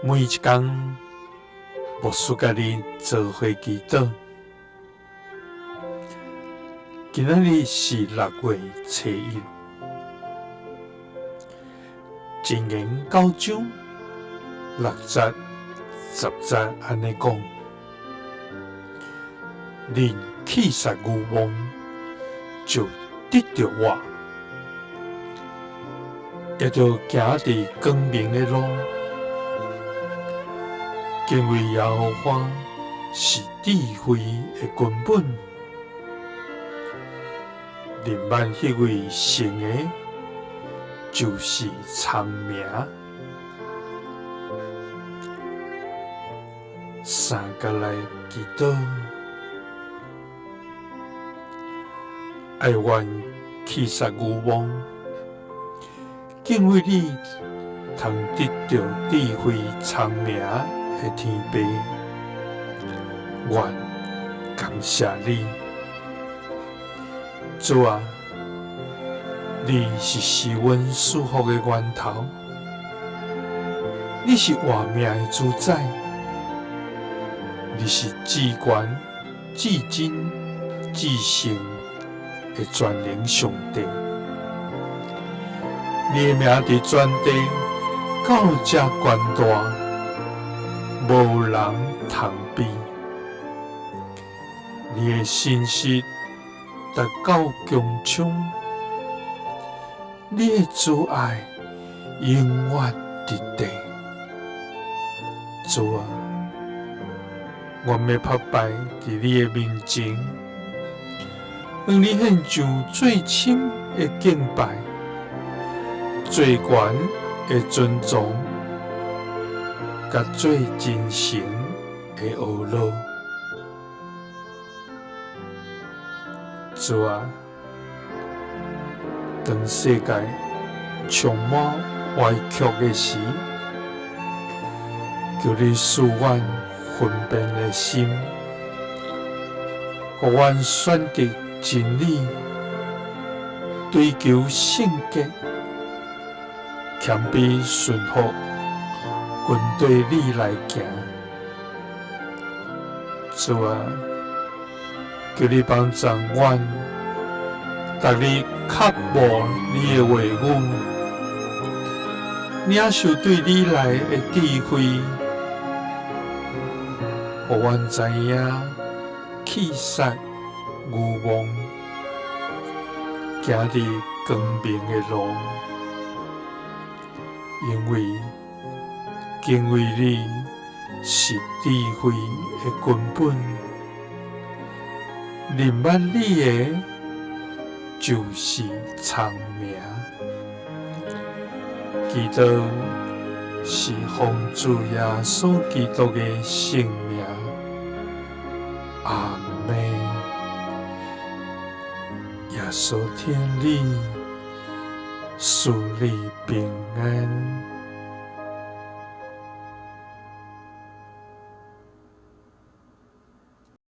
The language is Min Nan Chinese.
每一工，牧師佮你做伙祈禱。今仔日是6月初1，箴言9章6節10節按呢講：人棄殺愚妄，就得著活，也著行佇光明的路。敬畏耶和華是智慧的根本，認捌彼位聖的，就是聰明。三佮來祈禱，哀願棄殺愚妄，敬畏你，通得著智慧聰明的天父，願感謝你，主啊，你是使阮賜福的源頭，你是活命的主宰，你是至懸、至真、至聖的全能上帝，你的名佇全地到遮懸大，無人通比。你的信實達到穹蒼，你的慈愛永遠佇地。主啊，阮欲拍敗佇你的面前，向你獻上最深的敬拜，最懸的尊崇，佮最真誠的呵咾。主啊，當世界充滿歪曲的時，求你賜阮分辨的心，予阮選擇真理，追求聖潔，謙卑順服，跟綴你來行。主啊，求你幫助阮，逐日渴慕你的話語，領受對你來的智慧，予阮知影棄殺愚妄，行佇光明的路，因為敬畏你是智慧的根本，認捌你的就是聰明。祈禱是奉主耶穌基督的聖名，阿們。耶穌疼你，賜你平安。